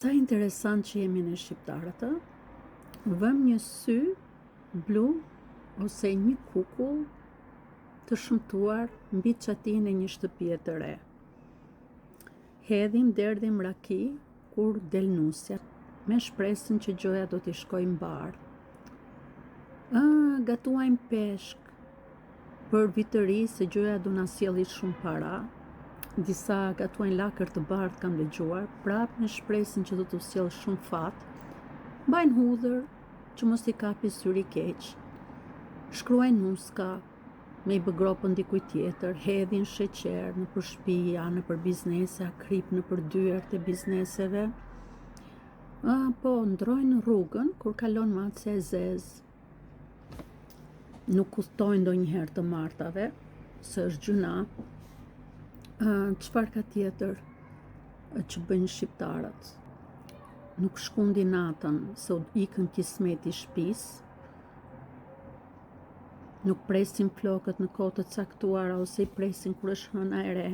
Sa interesant që jemi ne shqiptarët, ë? Vëmë një sy blu ose një kukull të shëmtuar mbi çatinë e një shtëpie të re. Hedhim, derdhim raki kur del nusja, me shpresën që gjoja do t'i shkojë mbarë. Ë, gatuajmë peshk, Për vit të ri se gjoja do na sjelli shumë para. Disa gatuajnë lakër të bardhë kam dëgjuar, prapë me shpresën që do t'u sjellë shumë fat. Mbajnë hudhër që mos t'i kapi syri i keq. Shkruajnë nuska, me i bë gropën dikujt tjetër, hedhin sheqer nëpër shpija, nëpër biznese, kripë nëpër dyert e bizneseve. A, po, ndrojnë rrugën kur kalon macja e zezë. Nuk udhëtojnë ndonjëherë të martave, se është gjynah. Çfarë ka tjetër që bëjnë shqiptarët? Nuk shkundin natën, se u ikën kismeti shpisë. Nuk presin flokët në kohë të caktuara ose i presin kur është hëna e re.